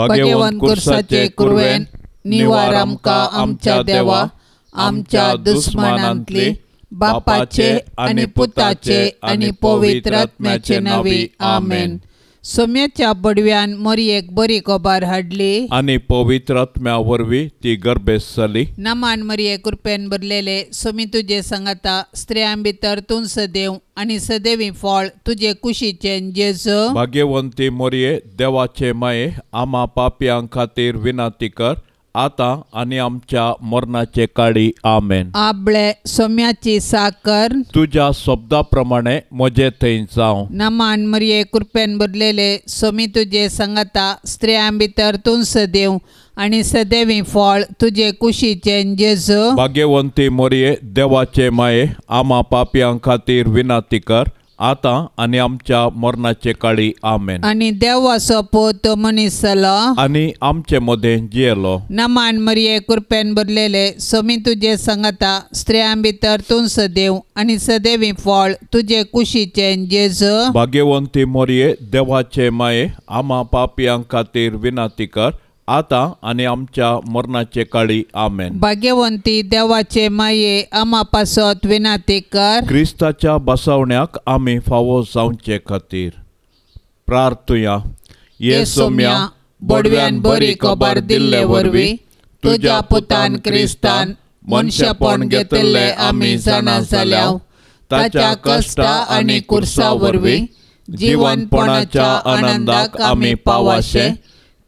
भाग्यवंत कुर्साचे कुरवेन निवार आमकां आमच्या देवा आमच्या दुस्मानांतली बापाचे आनी पुताचे आनी पवित्र आत्म्याचे नांवी आमेन. सोम्याच्या बडव्यान मोरयेक बरी खबर हाडली आनी पवित्र आत्म्या वरवीं ती गर्भेस्त जाली. नमान मरिये कृपेन भरलेले सोमी तुजे सांगाता स्त्रियां भितर तूं सदैव आनी सदैवी फळ तुजे कुशीचें जेजू. भाग्यवंती मोरये देवाचे माये आमा पापयां खातीर विनंती कर आतां आनी आमच्या मरणाचे काळी आमेन. आबळे सोम्याची साकर तुज्या शब्दा प्रमाणे म्हजे थंय जावं. नमान मरिये कृपेन भरलेले सोमी तुजे सांगाता स्त्रियां भितर तूं सदैव आनी सदैवी फळ तुजे कुशीचें जेजू. भाग्यवंती मोरये देवाचे माये आमा पापयां खातीर विनंती कर आतां आनी आमच्या मरणाचे काळी आमेन. आनी देवाचो पूत मनीस जालो आनी आमचे मदें जियेलो. नमान मरिये कृपेन भरलेले सोमी तुजे सांगाता स्त्रियां भितर तूं सदैव आनी सदैवी फळ तुजे कुशीचें जेजू. भाग्यवंती मोरये देवाचे माये आमा पापयां खातीर विनंती कर आतां आनी आमच्या मरणाचे काळी आमेन. भाग्यवंती देवाचे माये आमा पासत विनंती कर. क्रिस्ताच्या बसवण्याक आमी फावो जावचे खातीर प्रार्थुया. ये सोम्या बडव्यान बरी खबर दिल्ले वरवीं तुज्या पुतान क्रिस्तान मनशेपण घेतिल्ले आमी जाणा जाल्या ताच्या कश्टा आनी कुर्सा वरवीं जिवनपणाच्या आनंदाक आमी पावाशे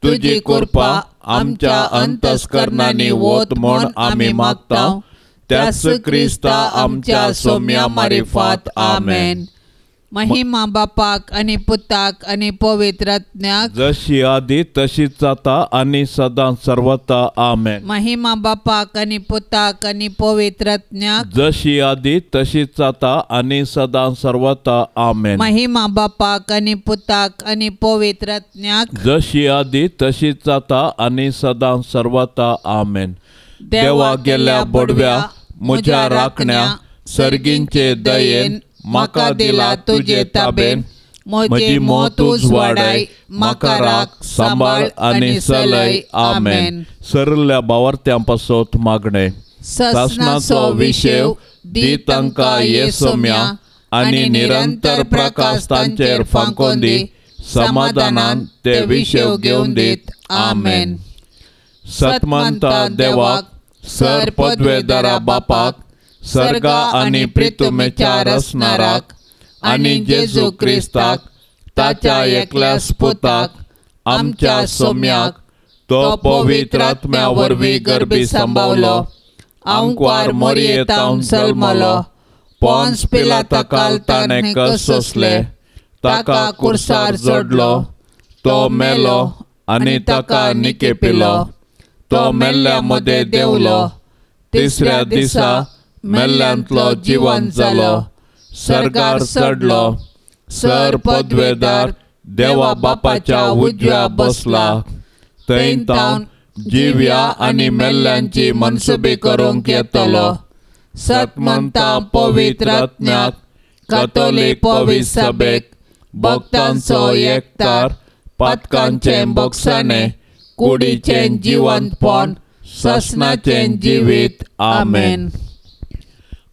तुजी कृपा आमच्या अंतस्करणांनी वत म्हूण आमी मागता त्याच क्रिस्ता आमच्या सोम्या मारिफात आमेन. महिमा बापाक आनी पुताक आनी पवित्र आत्म्याक जशी आदी तशीच जाता आनी सदां सर्वता आमेन. महिमा बापाक आनी पुताक आनी पवित्र आत्म्याक जशी आदी तशीच जाता आनी सदां सर्वता आमेन. महिमा बापाक आनी पुताक आनी पवित्र आत्म्याक जशी आदी तशीच जाता आनी सदां सर्वता आमेन. देवा गेल्या बडव्या म्हज्या राखण्या सर्गींचे दयेन म्हाका दिला तुजे ताबेन म्हजी मत उजवाडाय म्हाका राख सांबाळ आनी चलय आमेन. सरल्या बावर्त्यां पासत मागणें सासणाचो विशेव दी तांकां ये सोम्या आनी निरंतर प्रकाश तांचेर फांकोन दी समाधानान ते विशेव घेवन दीत आमेन. सतमंता देवाक सर पदवेदारा बापाक सर्गा आनी प्रितुमेच्या रसणाराक आनी जेजू क्रिस्ताक ताच्या एकल्याच पुताक आमच्या सोम्याक तो पवित्र आत्म्या वरवीं गर्भी सांबावलो आंकवार मोरयेतावन जल्मलो पोन्स पिलाता ताणें कश्ट सोंसले ताका कुर्सार जोडलो तो मेलो आनी ताका निकेपिलो तो मेल्ल्या मदें देंवलो तिसऱ्या दिसा मेल्ल्यांतलो जिवन जालो सर्गार चडलो सर पदवेदार देवा बापाच्या उजव्या बसला थंय तावन जिव्या आनी मेल्ल्यांची मनसुबी करूंक येतलो. सतमंता पवित्र आत्म्याक कातोलीक पवित्र सभेक भक्तांचो एकतार पातकांचें बोगसाणें कुडीचें जिवंतपण सासणाचें जिवीत आमेन.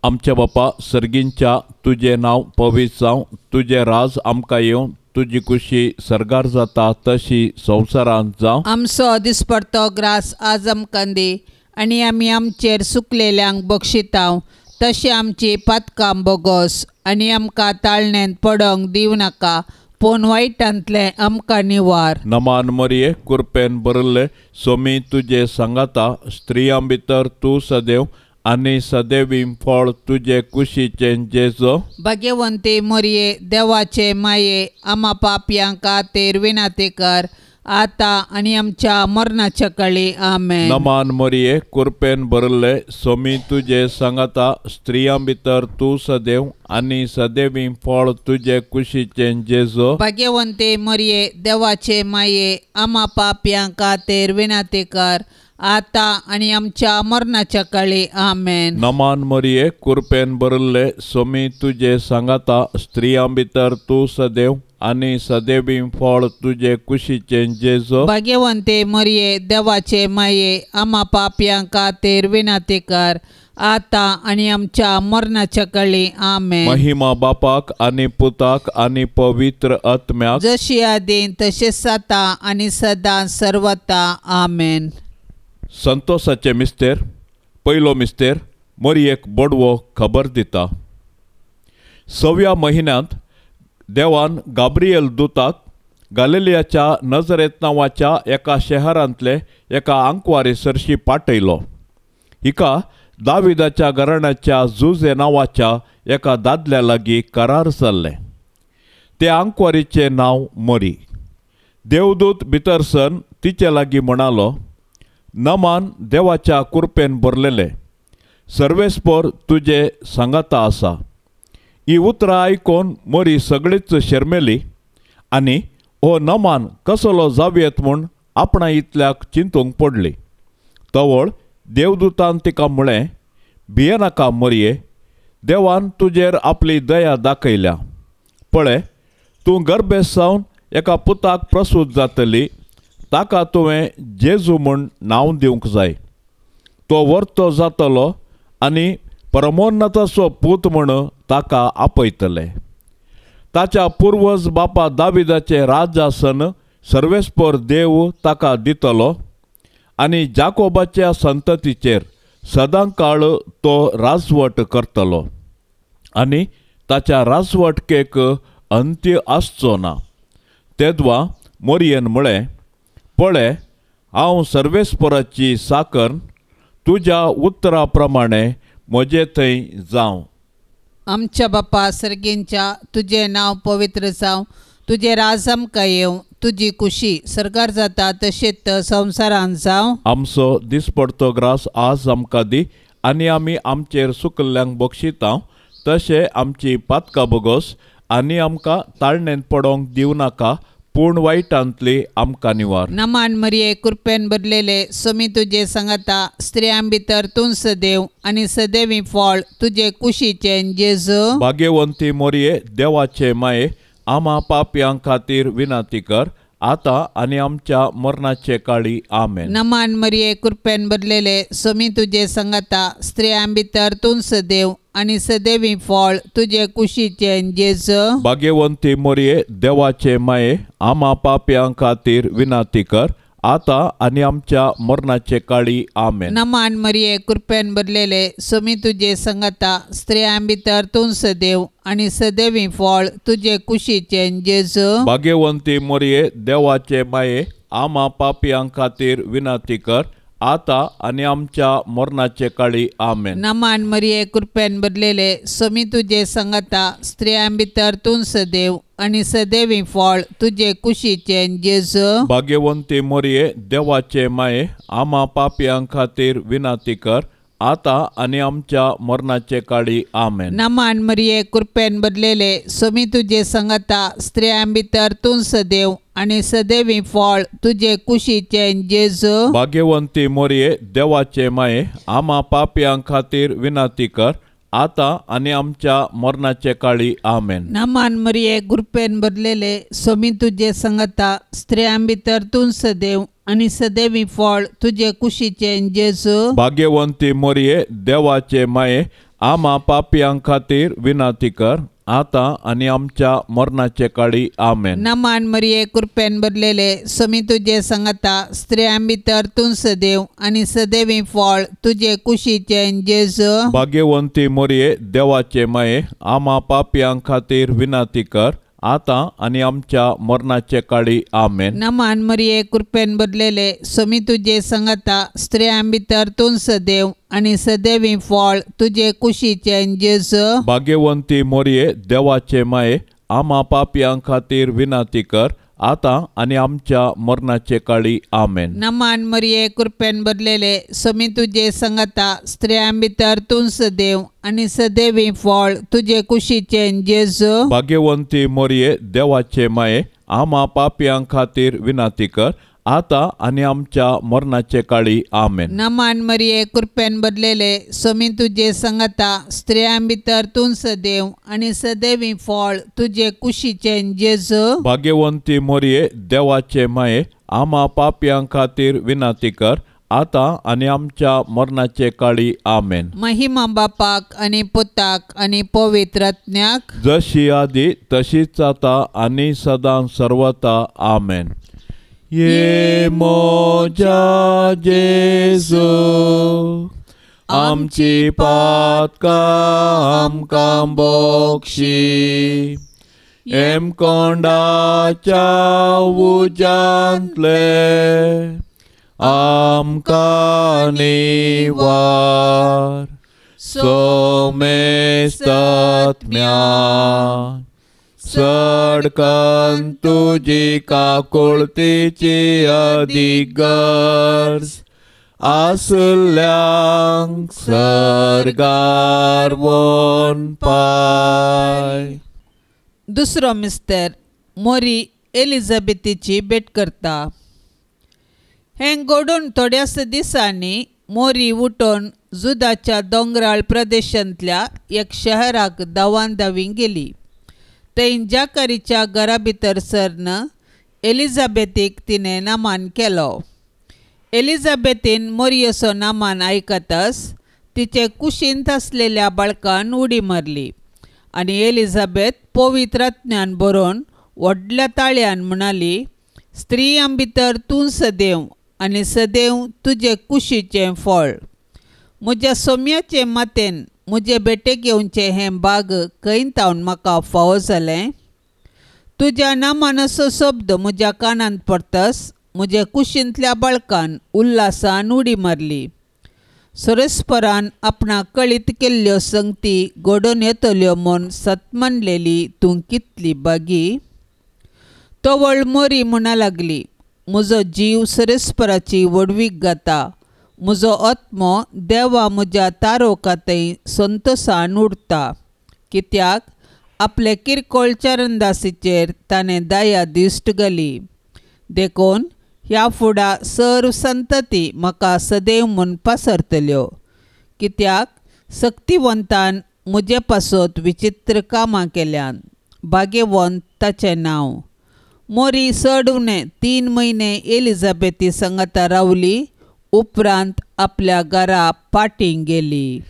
आमच्या बापा सर्गींच्या तुजें नांव पवित्र जावं तुजें राज आमकां येवं तुजी कुशी सर्गार जाता तशी संवसारांत जावं. आमचो दिसपडतो ग्रास आज आमकां दी आनी आमी आमचेर सुकलेल्यांक बक्षितांव तशें आमची पातकां बोगोस आनी आमकां ताळण्यांत पडोंक दिवं नाका पूण वायटांतलें आमकां निवार. नमान मरिये कुरपेन भरिल्ले सोमी तुजे सांगाता स्त्रियां भितर तूं सदैव आनी सदैवी फळ तुजे कुशीचें जेजू. भाग्यवंती मरिये देवाचे माये आमा पापयां खातीर विनंती कर आतां आनी आमच्या मरणाच्या काळी आमेन. नमान मरिये कुरपेन भरिल्ले सोमी तुजे सांगाता स्त्रियां भितर तूं सदैव आनी सदैवी फळ तुजे कुशीचें जेजू. भाग्यवंती मरिये देवाचे माये आमा पापयां खातीर विनंती कर आतां आनी आमच्या मरणाच्या काळी आमेन. नमान मरिये कुरपेन भरिल्ले सोमी तुजे सांगाता स्त्रियां भितर तूं सदैव आनी सदैवी फळ तुजे कुशीचें जेजू. भाग्यवंते मरिये देवाचे माये, आमा पापयां खातीर विनंती कर आतां आनी आमच्या मरणाच्या कळी. आमेन. महिमा बापाक आनी पुताक आनी पवित्र आत्म्याक, जशी आदीं तशेंच आतां आनी सदां सर्वता. आमेन. संतोषाचे मिस्तेर. पयलो मिस्तेर मरियेक बोडवो खबर दिता. सव्या म्हयन्यांत देवान गाब्रियल दुताक गालिलियाच्या नजरेत नांवाच्या एका शहरांतले एका आंकवारी सरशी पाठयलो. हिका दाविदाच्या घराण्याच्या जुजे नांवाच्या एका दादल्या लागीं करार जाल्लें. ते आंकवारीचें नांव मरी. देवदूत भितर सन तिचे लागीं म्हणालो, नमान देवाच्या कुरपेन भरलेलें, सर्वेस्पर तुजे सांगाता आसा. ही उतरां आयकून मरी सगळीच शर्मेली आनी हो नमान कसलो जावयेत म्हूण आपणा इतल्याक चिंतूंक पडली. तवळ देवदूतान तिका म्हळें, भियेनाका मरये, देवान तुजेर आपली दया दाखयल्या. पळय, तूं गर्भेस्त जावन एका पुताक प्रसूत जातली, ताका तुवें जेजू म्हूण नांव दिवंक जाय. तो वर्तो जातलो आनी परमोन्नताचो पूत म्हूण ताका आपयतले. ताच्या पुर्वज बापा दाविदाचें राजासन सर्वेस्पर देव ताका दितलो आनी जाकोबाच्या संततीचेर सदांकाळ तो राजवट करतलो आनी ताच्या राजवटकेक अंत्य आसचो ना. तेदवा मोरयेन म्हळें, पळय, हांव सर्वेस्पराची साकर, तुज्या उतरा प्रमाणे म्हजे थंय जावं. आमच्या बापा सर्गींच्या, तुजें नांव पवित्र जावं, तुजें राज आमकां येवं, तुजी कुशी सरकार जाता तशेंच संवसारांत जावं. आमचो दिसपडतो ग्रास आज आमकां दी आनी आमी आमचेर सुकल्ल्यांक बक्षिता तशें आमची पातकां बोगोस आनी आमकां ताळणेंत पडोंक दिवं नाका, पूण वायटांतली आमकां निवार. नमान मरिये, कृपेन भरलेले, स्वामी तुजे सांगाता, स्त्रियां भितर तूं सदैव आनी सदैवी फळ तुजे कुशीचें जेजू. भाग्यवंती मोरये, देवाचे माये, आमा पापयां खातीर विनंती कर आतां आनी आमच्या मरणाचे काळी. आमेन. नमान मरिये, कृपेन भरलेले, स्वामी तुजे सांगाता, स्त्रियां भितर तूं सदैव आनी सदैवी फळ तुजे कुशीचें जेजू. भाग्यवंती मोरये, देवाचे माये, आमा पापयां खातीर विनंती कर आतां आनी आमच्या मरणाचे काळी. आमेन. नमान मरिये, कृपेन भरलेले, स्वामी तुजे सांगाता, स्त्रियां भितर तूं सदैव आनी सदैवी फळ तुजे कुशीचें जेजू. भाग्यवंती मोरये, देवाचे माये, आमा पापयां खातीर विनंती कर आतां आनी आमच्या मरणाचे काळी. आमेन. नमान मरिये, कृपेन भरलेले, स्वामी तुजे सांगाता, स्त्रियां भितर तूं सदैव आनी सदैवी फळ तुजे कुशीचें जेजू. भाग्यवंती मोरये, देवाचे माये, आमा पापयां खातीर विनंती कर आतां आनी आमच्या मरणाचे काळी. आमेन. नमान मरिये, कृपेन भरलेले, स्वामी तुजे सांगाता, स्त्रियां भितर तूं सदैव आनी सदैवी फळ तुजे कुशीचें जेजू. भाग्यवंती मोरये, देवाचे माये, आमा पापयां खातीर विनंती कर आतां आनी आमच्या मरणाचे काळी. आमेन. नमान मरिये, कृपेन भरलेले, स्वामी तुजे सांगाता, स्त्रियां भितर तूं सदैव आनी सदैवी फळ तुजे कुशीचें जेजू. भाग्यवंती मोरये, देवाचे माये, आमा पापयां खातीर विनंती कर आतां आनी आमच्या मरणाचे काळी. आमेन. नमान मरिये, कृपेन भरलेले, स्वामी तुजे सांगाता, स्त्रियां भितर तूं सदैव आनी सदैवी फळ तुजे कुशीचें जेजू. भाग्यवंती मोरये, देवाचे माये, आमा पापयां खातीर विनंती कर आतां आनी आमच्या मरणाचे काळी. आमेन. नमान मरिये, कृपेन भरलेले, स्वामी तुजे सांगाता, स्त्रियां भितर तूं सदैव आनी सदैवी फळ तुजे कुशीचें जेजू. भाग्यवंती मोरये, देवाचे माये, आमा पापयां खातीर विनंती कर आतां आनी आमच्या मरणाचे काळी. आमेन. नमान मरिये, कृपेन भरलेले, स्वामी तुजे सांगाता, स्त्रियां भितर तूं सदैव आनी सदैवी फळ तुजे कुशीचें जेजू. भाग्यवंती मोरये, देवाचे माये, आमा पापयां खातीर विनंती कर आतां आनी आमच्या मरणाचे काळी. आमेन. नमान मरिये, कृपेन बदलेले, स्वामी तुजे संगता, स्त्रियां भितर तूं सदैव आनी सदैवी फळ तुजे कुशीचें जेजू. भाग्यवंती मोरये, देवाचे माये, आमा पापयां खातीर विनंती कर, आतां आनी आमच्या मरणाचे काळी. आमेन. महिमा बापाक आनी पुताक आनी पवित्र आत्म्याक, जशी आदी तशीच आतां आनी सदां सर्वता. आमेन. ये मोजा जेजू, आमची पातकां आमकां बक्षी, हेमकोंडाच्या उज्यांतले आमकां निवार, सोमेस्तात्म्या सडकन तुजी काकुळतीची अदीक गरज आसल्यांक सर्गार वोन पाय. दुसरो मिस्तर मोरी एलिझाबेथीची भेट करता. हें घडून थोड्याच दिसांनी मोरी उठून जुदाच्या दोंगराळ प्रदेशांतल्या एक शहराक धांवान धांवी गेली. थंय जाकारीच्या घरा भितर सरन एलिझाबेथीक तिणें नामान केलो. एलिझाबेथीन मोरयेचो नामान आयकतच तिचे कुशींत आसलेल्या बाळकान उडी मारली आनी एलिझाबेथ पवित्र आत्म्यान बरोवन व्हडल्या ताळ्यान म्हणाली, स्त्रियां भितर तूं सदैव आनी सदैव तुजे कुशीचें फळ. म्हज्या सोम्याचे मातेन म्हजे भेटेक येवचें हें बाग खंय तावन म्हाका फावो जालें? तुज्या नामानाचो शब्द म्हज्या कानांत पडतच म्हजे कुशींतल्या बाळकान उल्हासान उडी मारली. सरस्परान आपणाक कळीत केल्ल्यो संगती घडोवन येतल्यो म्हूण सतमानलेली तूं कितली बागी. तवळ मोरी म्हणा लागली, म्हजो जीव सरस्पराची व्हडवीक गाता, म्हजो आत्मो देवा म्हज्या तारोकांतय संतोसान उरता, कित्याक आपले किरकोळ चरणदासीचेर ताणें दया दिश्ट घाली. देखून ह्या फुडा सर्व संतती म्हाका सदैव म्हूण पसरतल्यो, कित्याक सक्तिवंतान म्हजे पासत विचित्र कामां केल्यान. भाग्यवंत ताचें नांव. मोरी चड उणें 3 म्हयने एलिझाबेथी संगता रावली, उपरांत आपल्या घरा पाटीं गेली.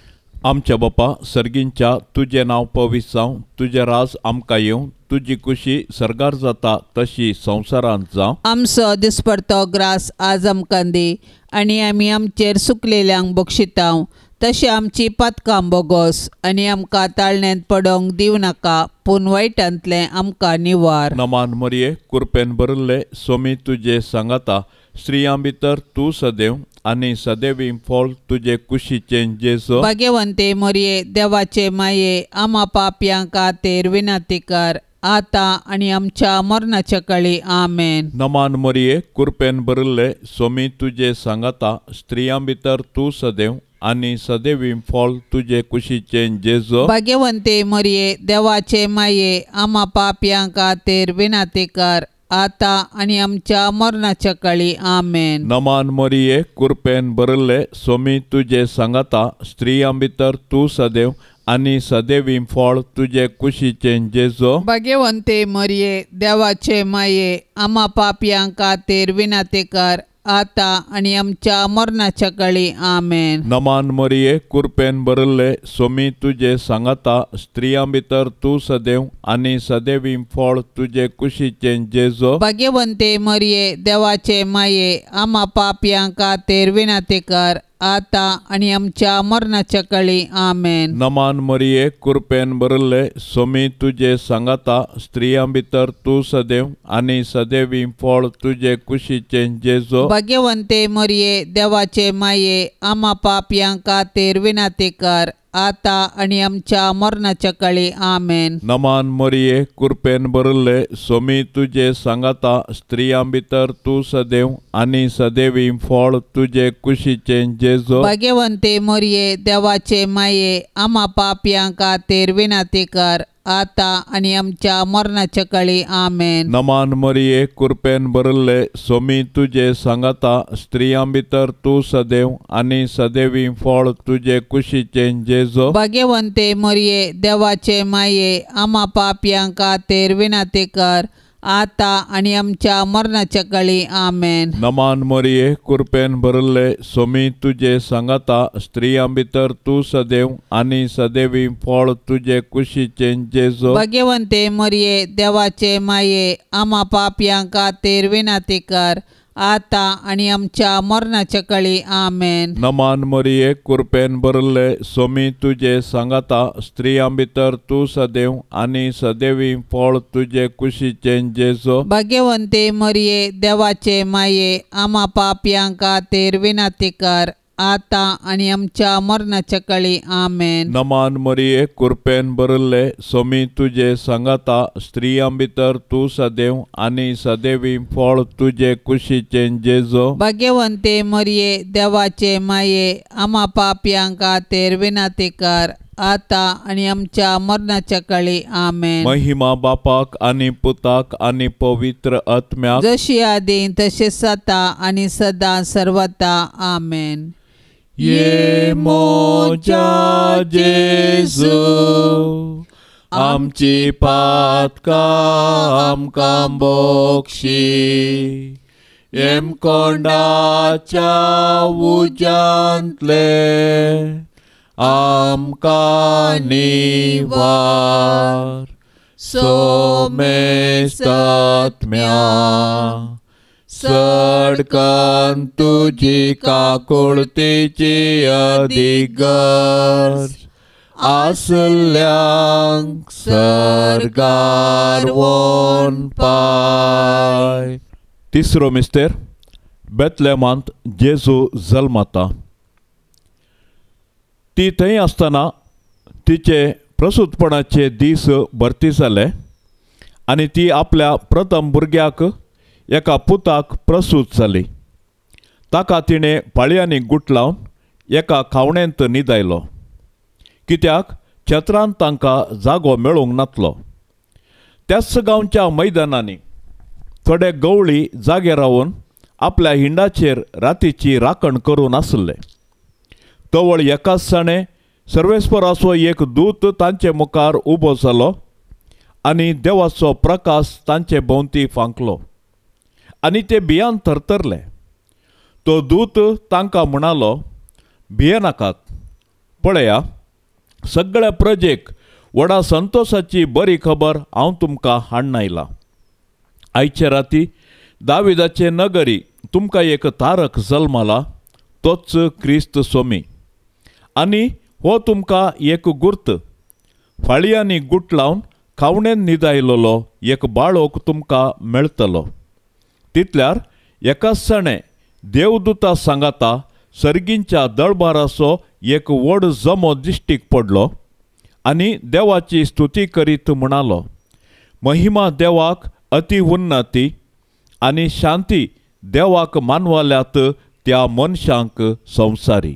आमच्या बापा सर्गींच्या, तुजें नांव पवित्र जावं, तुजें राज आमकां येवं, तुजी कुशी सर्गार जाता तशी संवसारांत जावं. आमचो दिसपडतो ग्रास आज आमकां दी आनी आमी आमचेर सुकलेल्यांक बक्षितांव तशें आमची पातकां बोगोस आनी आमकां ताळण्यांत पडोंक दिवं नाका, पूण वायटांतलें आमकां निवार. नमान मरिये, कुरपेन भरिल्ले, स्वामी तुजे सांगाता, स्त्रियां भितर तूं सदैव आनी सदैवी फळ तुजे कुशीचें जेजू. भाग्यवंते मोरये, देवाचे माये, आमा पापयां खातीर विनंती कर, आतां आनी आमच्या मरणाच्या काळी. आमेन. नमान मरिये, कुरपेन भरिल्ले, स्वामी तुजे सांगाता, स्त्रियां भितर तूं सदैव आनी सदैवी फळ तुजे कुशीचें जेजू. भाग्यवंते मोरये, देवाचे माये, आमा पापयां खातीर विनंती कर, आतां आनी आमच्या मरणाच्या काळी. आमेन. नमान मरिये, कुरपेन भरिल्ले, स्वामी तुजे सांगाता, स्त्रियां भितर तूं सदैव आनी सदैवी फळ तुजे कुशीचें जेजू. भाग्यवंते मरिये, देवाचे माये, आमा पापयां खातीर विनंती कर, आतां आनी आमच्या मरणाच्या काळी. आमेन. नमान मरिये, कुरपेन भरिल्ले, स्वामी तुजे सांगाता, स्त्रियां भितर तूं सदैव आनी सदैवी फळ तुजे कुशीचें जेजू. भाग्यवंते मरिये, देवाचे माये, आमा पापयां खातीर विनंती कर, आतां आनी आमच्या मरणाच्या काळी. आमेन. नमान मरिये, कुरपेन भरिल्ले, स्वामी तुजे सांगाता, स्त्रियां भितर तूं सदैव आनी सदैवी फळ तुजे कुशीचें जेजू. भाग्यवंते मरिये, देवाचे माये, आमा पापयां खातीर विनंती कर, आतां आनी आमच्या मरणाच्या काळी. आमेन. नमान मरिये, कुरपेन भरिल्ले, स्वामी तुजे सांगाता, स्त्रियां भितर तूं सदैव आनी सदैवी फळ तुजे कुशीचें जेजू. भाग्यवंते मरिये, देवाचे माये, आमा पापयां खातीर विनंती कर, आतां आनी आमच्या मरणाच्या काळी. आमेन. नमान मरिये, कृपेन भरिल्ले, सोमी तुजे सांगाता, स्त्रियां भितर तूं सदैव आनी सदैवी फळ तुजे कुशीचें जेजो. भाग्यवंते मरिये, देवाचे माये, आमा पापयां खातीर विनंती कर, आतां आनी आमच्या मरणाच्या काळी. आमेन. नमान मरिये, कृपेन भरिल्ले, सोमी तुजे सांगाता, स्त्रियां भितर तूं सदैव आनी सदैवी फळ तुजे कुशीचें जेजो. भाग्यवंते मरिये, देवाचे माये, आमा पापयां खातीर विनंती कर, आतां आनी आमच्या मरणाच्या काळी. आमेन. नमान मरिये, कृपेन भरिल्ले, सोमी तुजे सांगाता, स्त्रियां भितर तूं सदैव आनी सदैवी फळ तुजे कुशीचें जेजो. भाग्यवंते मरिये, देवाचे माये, आमा पापयां खातीर विनंती कर, आतां आनी आमच्या मरणाच्या काळी. आमेन. नमान मरिये, कृपेन भरिल्ले, सोमी तुजे सांगाता, स्त्रियां भितर तूं सदैव आनी सदैवी फळ तुजे कुशीचें जेजो. भाग्यवंते मरिये, देवाचे माये, आमा पापयां खातीर विनंती कर, आतां आनी आमच्या मरणाच्या काळी. आमेन. महिमा बापाक आनी पुताक आनी पवित्र आत्म्याक, जशी आदी तशें आतां आनी सदां सर्वता. आमेन. ये मोजा जेजू, आमची पातकां आमकां बक्षी, येमकोंडाच्या उज्यांतले आमकां निवार, सोमेस्तात्म्या सडकन तुजी काकुळतीची अधिगर्ज आसल्यांक सर्गार वोन पाय. तिसरो मिस्तेर, बेतलेमांत जेजू जल्मता. ती थंय आसतना तिचे प्रसूतपणाचे दीस भरती जाले आनी ती आपल्या प्रथम भुरग्याक एका पुताक प्रसूत जाली. ताका तिणें पाळयांनी गुटलावन एका खावणेंत न्हिदायलो, कित्याक छत्रांत तांकां जागो मेळूंक नातलो. त्याच गांवच्या मैदानांनी थोडे गवळी जागे रावन आपल्या हिंडाचेर रातीची राखण करून आसले. तवळ एकाच साणें सर्वेस्पराचो एक दूत तांचे मुखार उबो जालो आनी देवाचो प्रकाश तांचे भोंवती फांकलो आनी ते भियान थरथरले. तो दूत तांकां म्हणालो, भियेनाकात, पळया सगळ्या प्रजेक व्हडा संतोशाची बरी खबर हांव तुमकां हाडून आयलां. आयचे राती दाविदाचे नगरी तुमकां एक तारक जल्मला, तोच क्रिस्त सोमी. आनी हो तुमकां एक गुर्त, फाळयांनी गुटलावन खावणेन न्हिदायलोलो एक बाळोक तुमकां मेळटलो. तितल्यार एकाच सणें देवदूता सांगाता सर्गींच्या दळबाराचो एक व्हड जमो दिश्टीक पडलो आनी देवाची स्तुती करीत म्हणालो, महिमा देवाक अति उन्नती आनी शांती देवाक मानवाल्यात त्या मनशांक संवसारी.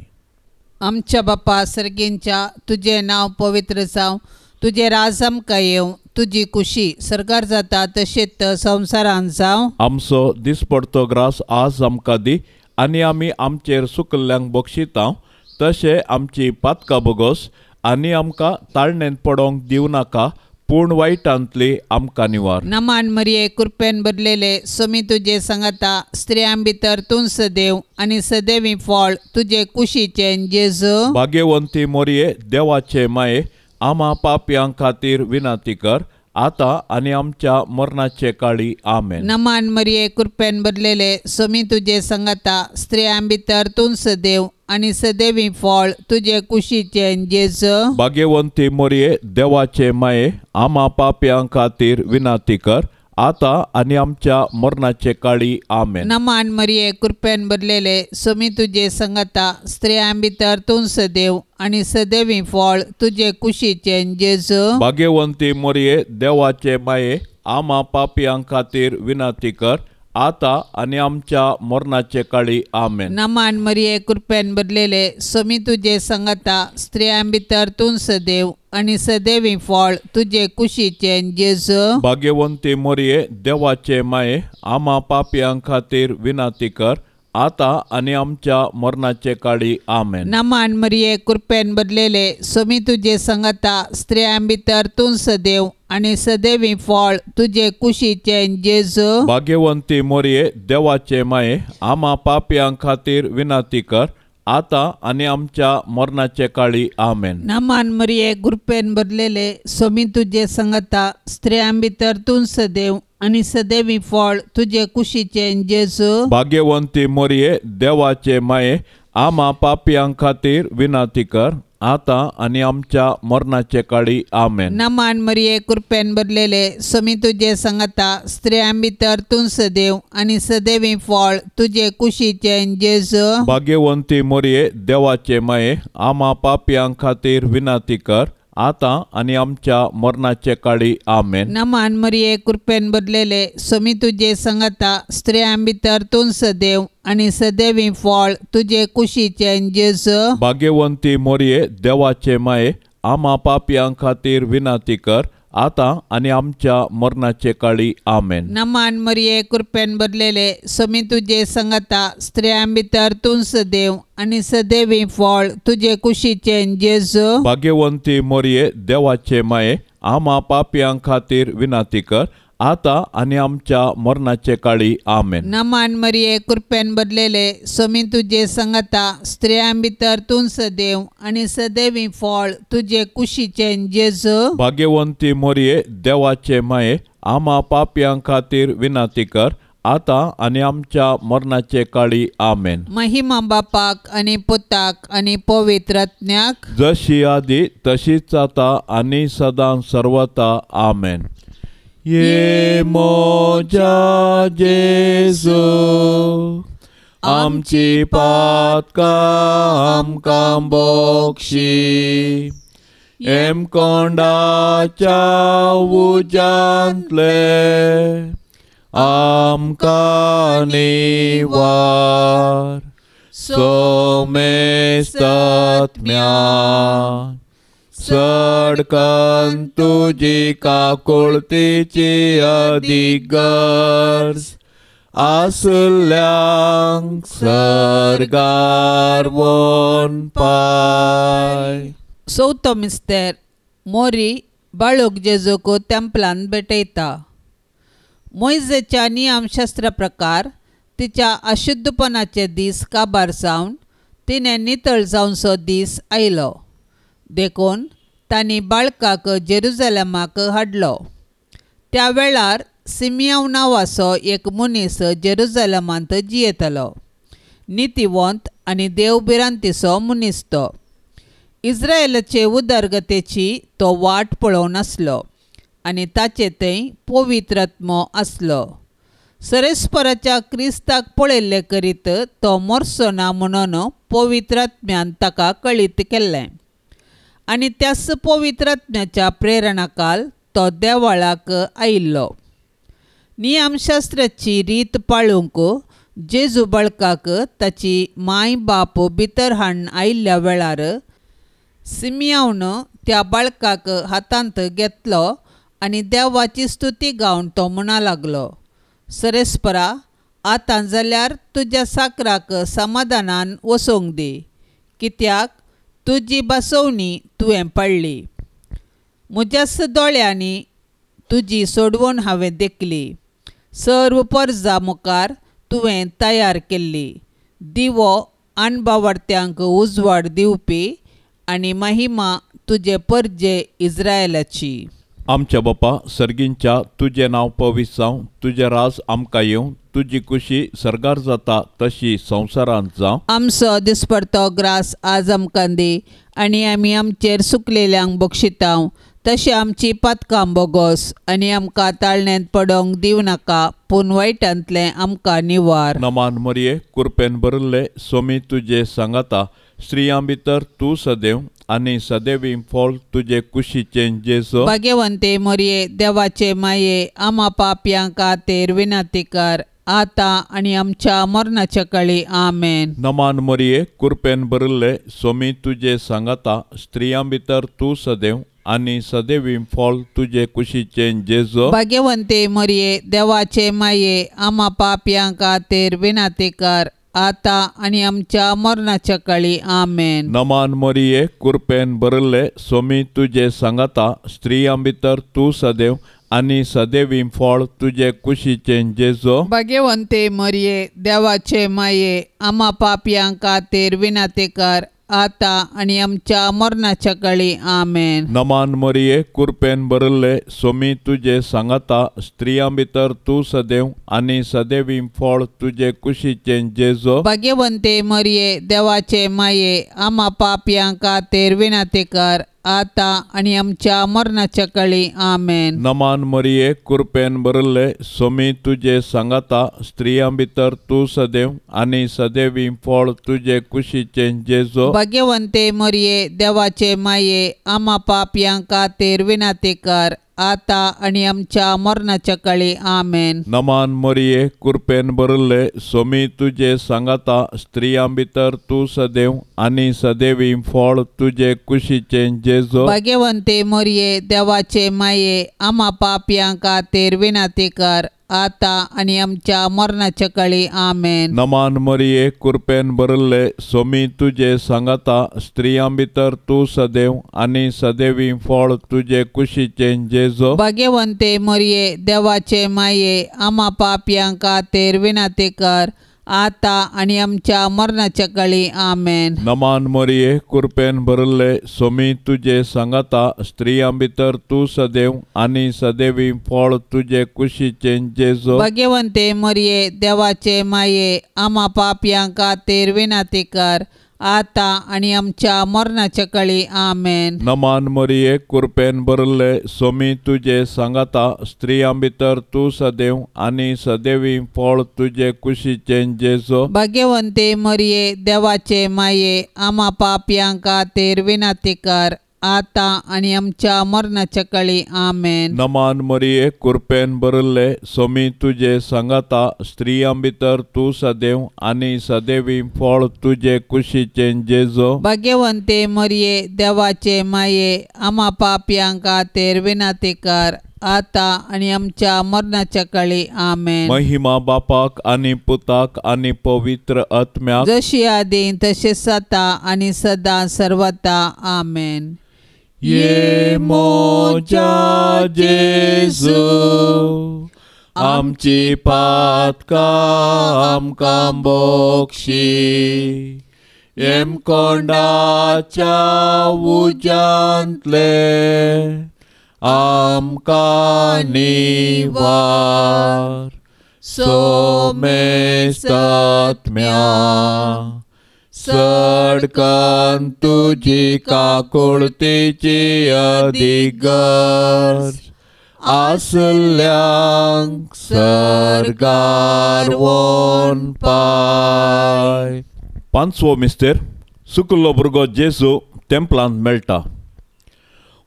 आमच्या बापा सर्गींच्या, तुजें नांव पवित्र जावं, तुजें राज आमकां येवं, तुजी कुशी सरकार जाता तशेंच संवसारांत जावं. आमचो दिसपडतो ग्रास आज आमकां दी आनी आमी आमचेर सुकल्ल्यांक बक्षिता तशें आमची पातकां बोगोस आनी आमकां ताळणेंत पडोंक दिवं नाका, पूण वायटांतली आमकां निवार. नमान मरिये, कृपेन भरलेले, सोमी तुजे सांगाता, स्त्रियां भितर तूं सदैव आनी सदैवी फळ तुजे कुशीचें जेजू. भाग्यवंती मोरये, देवाचे माये, आमा पापयां खातीर विनंती कर, आतां आनी आमच्या मरणाचे काळी. आमेन. नमान मरिये, कृपेन भरलेले, सोमी तुजे सांगाता, स्त्रियां भितर तूं सदैव आनी सदैवी फळ तुजे कुशीचें जेजू. भाग्यवंती मोरये, देवाचे माये, आमा पापयां खातीर विनंती कर, आतां आनी आमच्या मरणाचे काळी. आमेन. नमान मरिये, कृपेन भरलेले, सोमी तुजे सांगाता, स्त्रियां भितर तूं सदैव आनी सदैवी फळ तुजे कुशीचें जेजू. भाग्यवंती मोरये, देवाचे माये, आमा पापयां खातीर विनंती कर, आतां आनी आमच्या मरणाचे काळी आमेन. नमान मरिये कृपेन भरलेले स्वामी तुजे संगता, स्त्रियां भितर तूं सदैव आनी सदैवी फळ तुजे कुशीचें जेजू. भाग्यवंती मरिये देवाचे माये, आमा पापयां खातीर विनंती कर आतां आनी आमच्या मरणाचे काळी आमेन. नमान मरिये कृपेन भरलेले स्वामी तुजे संगता, स्त्रियां भितर तूं सदैव आनी सदैवी फळ तुजे कुशीचें जेजू. भाग्यवंती मरिये देवाचे माये, आमा पापयां खातीर विनंती कर आतां आनी आमच्या मरणाचे काळी आमेन. नमान मरिये कृपेन भरलेले स्वामी तुजे संगता, स्त्रियां भितर तूं सदैव आनी सदैवी फळ तुजे कुशीचें जेजू. भाग्यवंती मरिये देवाचे माये, आमा पापयां खातीर विनंती कर आतां आनी आमच्या मरणाचे काळी आमेन. नमान मरिये कृपेन भरलेले स्वामी तुजे संगता, स्त्रियां भितर तूं सदैव आनी सदैवी फळ तुजे कुशीचें जेजू. भाग्यवंती मरिये देवाचे माये, आमा पापयां खातीर विनंती कर आतां आनी आमच्या मरणाचे काळी आमेन. नमान मरिये कृपेन भरलेले स्वामी तुजे संगता, स्त्रियां भितर तूं सदैव आनी सदैवी फळ तुजे कुशीचें जेजू. भाग्यवंती मरिये देवाचे माये, आमा पापयां खातीर विनंती कर आतां आनी आमच्या मरणाचे काळी आमेन. नमान मरिये कृपेन भरलेले स्वामी तुजे संगता, स्त्रियां भितर तूं सदैव आनी सदैवी फळ तुजे कुशीचें जेजू. भाग्यवंती मरिये देवाचे माये, आमा पापयां खातीर विनंती कर आतां आनी आमच्या मरणाचे काळी आमेन. नमान मरिये कृपेन भरलेले स्वामी तुजे संगता, स्त्रियां भितर तूं सदैव आनी सदैवी फळ तुजे कुशीचें जेजू. भाग्यवंती मरिये देवाचे माये, आमा पापयां खातीर विनंती कर आतां आनी आमच्या मरणाचे काळी आमेन. महिमा बापाक आनी पुताक आनी पवित्र आत्म्याक, जशी आदी तशीच आतां आनी सदां सर्वता आमेन. ये मोजा जेजू, आमची पातकां आमकां बक्षी, हेमकोंडाच्या उज्यांतले आमकां निवार, सोमेस्तात्म्या सडकन तुजी काकुळतीची अदीक गरज आसल्यांक सर्गार वोन पाय. चवथो मिस्तेर मोरी बाळूक जेजूक तेंपलान भेटयता. मोयजेच्या नियमशास्त्रा प्रकार तिच्या अशुद्धपणाचे दीस काबार जावन तिणें नितळ जावचो दीस आयलो, देखून तांणी बाळकाक जेरुजलमाक हाडलो. त्या वेळार सिमियांव नांवाचो एक मनीस जेरुजलमांत जियेतालो. नितीवंत आनी देवभिरांतीचो मनीस तो. इस्रायलाचे उदरगतेची तो वाट पळोवन आसलो आनी ताचे थंय पवित्र आत्मो आसलो. सरेस्पराच्या क्रिस्ताक पळयल्ले करीत तो मरचो ना म्हणून पवित्र आत्म्यान ताका कळीत केल्लें आनी त्याच पवित्र आत्म्याच्या प्रेरणाकाल तो देवळाक आयिल्लो. नियमशास्त्राची रीत पाळूंक जेजू बाळकाक ताची माय बाप भितर हाडून आयिल्ल्या वेळार सिमियांवन त्या बाळकाक हातांत घेतलो आनी देवाची स्तुती गावन तो म्हणा लागलो, सरेस्परा आतां जाल्यार तुज्या साकराक समाधानान वचोंक दी, कित्याक तुजी बसोवणी तुवें पडली. म्हज्याच दोळ्यांनी तुजी सोडवण हांवें देखली, सर्व परजा मुखार तुवें तयार केल्ली दिवो अणबावडत्यांक उजवाड दिवपी आनी महिमा तुजे परजे इस्रायलाची. आमच्या बापा सर्गींच्या, तुजें नांव पवित्र जावं, तुजें राज आमकां येवं, तुजी खुशी सर्गार जाता तशी संवसारांत जावं. आमचो दिसपडतो ग्रास आज आमकां दी आनी आमी आमचेर सुकलेल्यांक बक्षितांव तशें आमची पातकां बोगोस आनी आमकां ताळण्यांत पडोंक दिवं नाका, पूण वायटांतलें आमकां निवार. नमान मरिये कृपेन भरिल्ले स्वामी तुजे सांगाता, स्त्रियां भितर तूं सदैव आनी सदैवी फळ तुजे कुशीचें जेजू. भाग्यवंते मरिये देवाचे माये, आमा पापयां खातीर विनंती कर आतां आनी आमच्या मरणाच्या काळी. आमेन. नमान मरिये, कुरपेन भरिल्ले, सोमी तुजे सांगाता, स्त्रियां भितर तूं सदैव आनी सदैवी फळ तुजे कुशीचें जेजो. भाग्यवंते मरिये, देवाचे माये, आमा पापयां खातीर विनंती कर, आतां आनी आमच्या मरणाच्या काळी. आमेन. नमान मरिये, कुरपेन भरिल्ले, सोमी तुजे सांगाता, स्त्रियां भितर तूं सदैव आनी सदैवी फळ तुजे कुशीचें जेजो. भाग्यवंते मरिये, देवाचे माये, आमा पापयां खातीर विनंती कर, आतां आनी आमच्या मरणाच्या काळी. आमेन. नमान मरिये, कुरपेन भरिल्ले, सोमी तुजे सांगाता, स्त्रियां भितर तूं सदैव आनी सदैवी फळ तुजे कुशीचें जेजो. भाग्यवंते मरिये, देवाचे माये, आमा पापयां खातीर विनंती कर, आतां आनी आमच्या मरणाच्या काळी. आमेन. नमान मरिये, कुरपेन भरिल्ले, सोमी तुजे सांगाता, स्त्रियां भितर तूं सदैव आनी सदैवी फळ तुजे कुशीचें जेजो. भाग्यवंते मरिये, देवाचे माये, आमा पापयां खातीर विनंती कर, आतां आनी आमच्या मरणाच्या काळी. आमेन. नमान मरिये, कुरपेन भरिल्ले, सोमी तुजे सांगाता, स्त्रियां भितर तूं सदैव आनी सदैवी फळ तुजे कुशीचें जेजो. भाग्यवंते मरिये, देवाचे माये, आमा पापयां खातीर विनंती कर, आतां आनी आमच्या मरणाच्या काळी. आमेन. नमान मरिये, कुरपेन भरिल्ले, सोमी तुजे सांगाता, स्त्रियां भितर तूं सदैव आनी सदैवी फळ तुजे कुशीचें जेजो. भाग्यवंते मरिये, देवाचे माये, आमा पापयां खातीर विनंती कर, आतां आनी आमच्या मरणाच्या काळी. आमेन. नमान मरिये, कुरपेन भरिल्ले, सोमी तुजे सांगाता, स्त्रियां भितर तूं सदैव आनी सदैवी फळ तुजे कुशीचें जेजो. भाग्यवंते मरिये, देवाचे माये, आमा पापयां खातीर विनंती कर, आतां आनी आमच्या मरणाच्या काळी. आमेन. नमान मरिये, कुरपेन भरिल्ले, सोमी तुजे सांगाता, स्त्रियां भितर तूं सदैव आनी सदैवी फळ तुजे कुशीचें जेजो. भाग्यवंते मरिये, देवाचे माये, आमा पापयां खातीर विनंती कर, आतां आनी आमच्या मरणाच्या काळी. आमेन. नमान मरिये, कुरपेन भरिल्ले, सोमी तुजे सांगाता, स्त्रियां भितर तूं सदैव आनी सदैवी फळ तुजे कुशीचें जेजो. भाग्यवंते मरिये, देवाचे माये, आमा पापयां खातीर विनंती कर, आतां आनी आमच्या मरणाच्या काळी. आमेन. महिमा बापाक आनी पुताक आनी पवित्र आत्म्याक, जशी आदी तशें आतां आनी सदां सर्वता. आमेन. ये मोजा जेजू, आमची पातकां आमकां बक्षी, येमकोंडाच्या उज्यांतले आमकां निवार, सोमेस्तात्म्या सडकन तुजी काकुळतीची अधिगर्ज आसल्यांक सर्गार वोन पाय. पांचवो मिस्तेर, सुकल्लो भुरगो जेजू तेंपलांत मेळटा.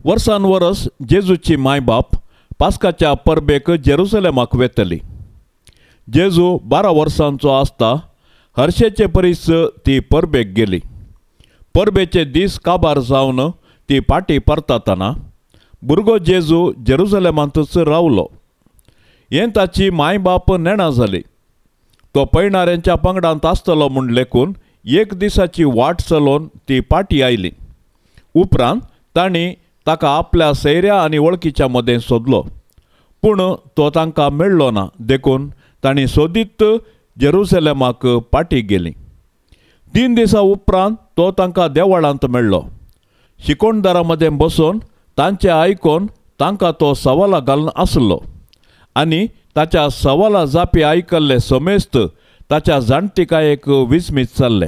वर्सान वरस जेजूची मायबाप पास्काच्या परबेक जेरुसलेमाक वेतली. जेजू 12 वर्सांचो आसता हर्शेचे परीस ती परबेक गेली. परबेचे दीस काबार जावन ती पाटी परतातना भुरगो जेजू जेरुसलेमांतच रावलो. हें ताची मायबाप नेणा जाली. तो पयणाऱ्यांच्या पंगडांत आसतलो म्हूण लेखून एक दिसाची वाट चलोवन ती पाटी आयली. उपरांत तांणी ताका आपल्या सैऱ्या आनी वळखीच्या मदें सोदलो, पूण तो तांकां मेळ्ळो ना. देखून तांणी सोदीत जेरुसलेमाक पाटी गेली. 3 दिसां उपरांत तो तांकां देवळांत मेळ्ळो. शिकोणदारां मदें बसून तांचें आयकून तांकां तो सवालां घालून आसलो आनी ताच्या सवाला जापी आयकल्ले समेस्त ताच्या जाणटिकायेक विस्मीत जाल्ले.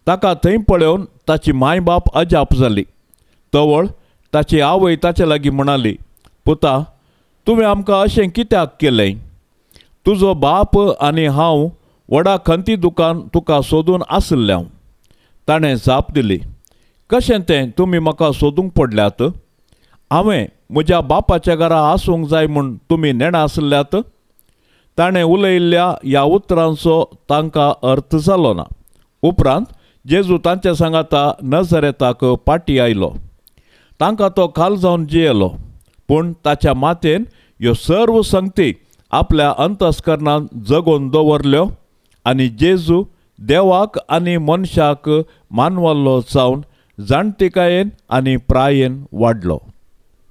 ताका थंय पळोवन ताची मायबाप अजाप जाली. तवळ ताची आवय ताचे लागीं म्हणाली, पुता, तुवें आमकां अशें कित्याक केलें? तुजो बाप आनी हांव व्हडा खंती दुकान तुका सोदून आसलें हांव. ताणें जाप दिली, कशें तें तुमी म्हाका सोदूंक पडल्यात? हांवें म्हज्या बापाच्या घरा आसूंक जाय म्हूण तुमी नेणा आसल्यात? ताणें उलयिल्ल्या ह्या उतरांचो तांकां अर्थ जालो ना. उपरांत जेजू तांच्या सांगाता नजरेताक पाटी आयलो. तांकां तो खाल जावन जियेलो, पूण ताच्या मातेन ह्यो सर्व संगती आपल्या अंतस्करणान जगोवन दवरल्यो आनी जेजू देवाक आनी मनशाक मानवल्लो जावन जाणटिकायेन आनी प्रायेन वाडलो.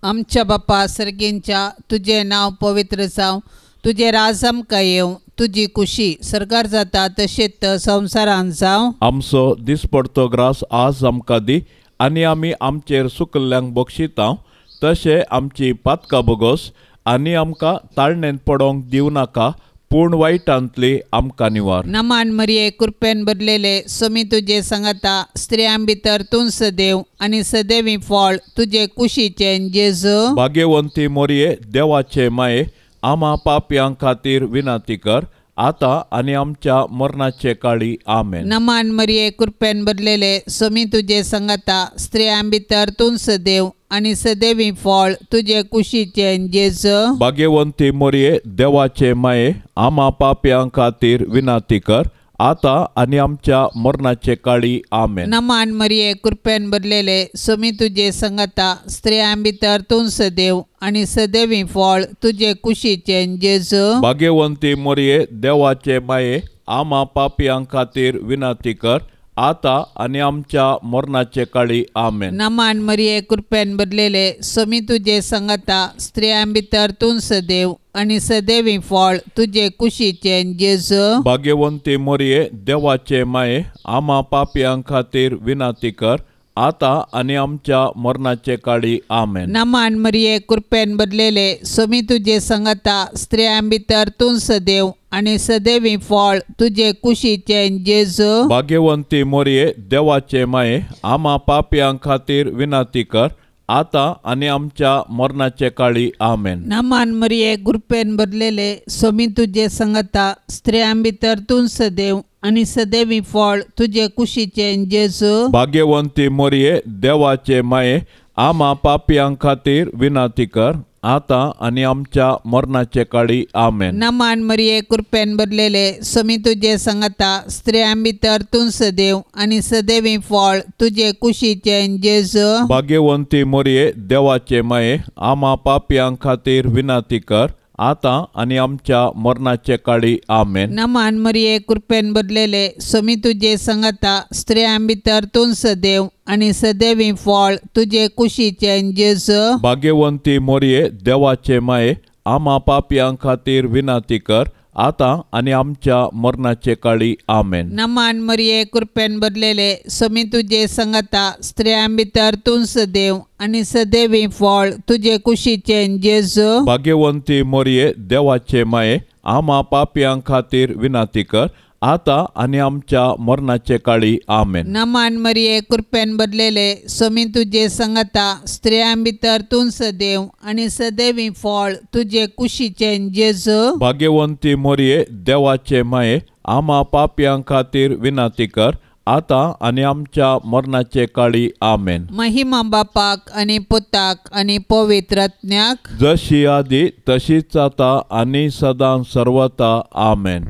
आमच्या बापा सर्गींच्या, तुजें नांव पवित्र जावं, तुजें राज आमकां येवं, तुजी कुशी सरकार जाता तशेंच संवसारांत जावं. आमचो दिसपडतो ग्रास आज आमकां दी आनी आमी आमचेर सुकल्ल्यांक बक्षिता तशें आमची पातकां बोगोस आनी आमकां ताळणेंत पडोंक दिवं नाका, पूण वायटांतली आमकां निवार. नमान मरिये, कृपेन भरलेले, स्वामी तुजे सांगाता, स्त्रियां भितर तूं सदैव आनी सदैवी फळ तुजे कुशीचें जेजू. भाग्यवंती मोरये, देवाचे माये, आमा पापयां खातीर विनंती कर आतां आनी आमच्या मरणाचे काळी. आमेन. नमान मरिये, कृपेन भरलेले, स्वामी तुजे सांगाता, स्त्रियां भितर तूं सदैव आनी सदैवी फळ तुजे कुशीचें जेजू. भाग्यवंती मोरये, देवाचे माये, आमा पापयां खातीर विनंती कर आतां आनी आमच्या मरणाचे काळी. आमेन. नमान मरिये, कृपेन भरलेले, स्वामी तुजे सांगाता, स्त्रियां भितर तूं सदैव आनी सदैवी फळ तुजे कुशीचें जेजू. भाग्यवंती मोरये, देवाचे माये, आमा पापयां खातीर विनंती कर आतां आनी आमच्या मरणाचे काळी. आमेन. नमान मरिये, कृपेन भरलेले, स्वामी तुजे सांगाता, स्त्रियां भितर तूं सदैव आनी सदैवी फळ तुजे कुशीचें जेजू. भाग्यवंती मोरये, देवाचे माये, आमा पापयां खातीर विनंती कर आतां आनी आमच्या मरणाचे काळी. आमेन. नमान मरिये, कृपेन भरलेले, स्वामी तुजे सांगाता, स्त्रियां भितर तूं सदैव आनी सदैवी फळ तुजे कुशीचें जेजू. भाग्यवंती मोरये, देवाचे माये, आमा पापयां खातीर विनंती कर आतां आनी आमच्या मरणाचे काळी. आमेन. नमान मरिये, कृपेन भरलेले, स्वामी तुजे सांगाता, स्त्रियां भितर तूं सदैव आनी सदैवी फळ तुजे कुशीचें जेजू. भाग्यवंती मोरये, देवाचे माये, आमा पापयां खातीर विनंती कर आतां आनी आमच्या मरणाचे काळी. आमेन. नमान मरिये, कृपेन भरलेले, स्वामी तुजे सांगाता, स्त्रियां भितर तूं सदैव आनी सदैवी फळ तुजे कुशीचें जेजू. भाग्यवंती मोरये, देवाचे माये, आमा पापयां खातीर विनंती कर आतां आनी आमच्या मरणाचे काळी. आमेन. नमान मरिये, कृपेन भरलेले, स्वामी तुजे सांगाता, स्त्रियां भितर तूं सदैव आनी सदैवी फळ तुजे कुशीचें जेजू. भाग्यवंती मोरये, देवाचे माये, आमा पापयां खातीर विनंती कर आतां आनी आमच्या मरणाचे काळी. आमेन. नमान मरिये, कृपेन भरलेले, स्वामी तुजे सांगाता, स्त्रियां भितर तूं सदैव आनी सदैवी फळ तुजे कुशीचें जेजू. भाग्यवंती मोरये, देवाचे माये, आमा पापयां खातीर विनंती कर आतां आनी आमच्या मरणाचे काळी. आमेन. नमान मरिये, कृपेन भरलेले, स्वामी तुजे सांगाता, स्त्रियां भितर तूं सदैव आनी सदैवी फळ तुजे कुशीचें जेजू. भाग्यवंती मोरये, देवाचे माये, आमा पापयां खातीर विनंती कर आतां आनी आमच्या मरणाचे काळी. आमेन. महिमा बापाक आनी पुताक आनी पवित्र आत्म्याक, जशी आदी तशीच आतां आनी सदां सर्वता. आमेन.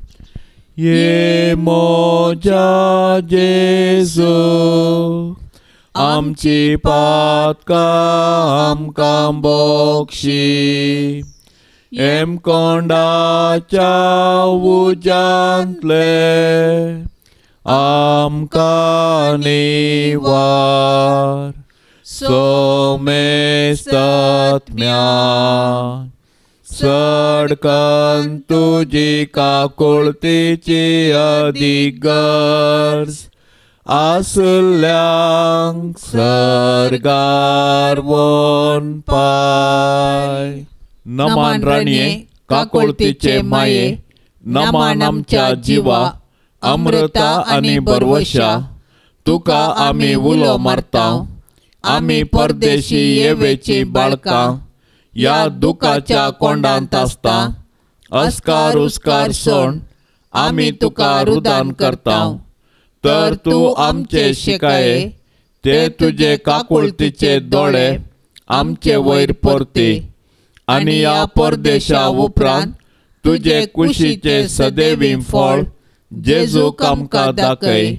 ये मोजा जेजू, आमची पातकां आमकां बक्षी, हेमकोंडाच्या उज्यांतले आमकां निवार, सोमेस्तात्म्या सडकन तुजी काकुळतीची अदीक गरज आसल्यांक सर्गार वोन पाय. नमान राणये, काकुळतीचे माये, नमान आमच्या जिवा, अमृता आनी बरवशा, तुका आमी उलो मारता, आमी परदेशी येवेची बाळकां, ह्या दुखाच्या कोंडांत आसता, अस्कार उस्कार सोण आमी तुका रुदान करता, तर तूं आमचे शिकाये, ते तुजे काकुळतीचे दोळे आमचे वयर परती, आनी ह्या परदेशा उपरांत तुजे कुशीचे सदैवी फळ जेजूक आमकां दाखय.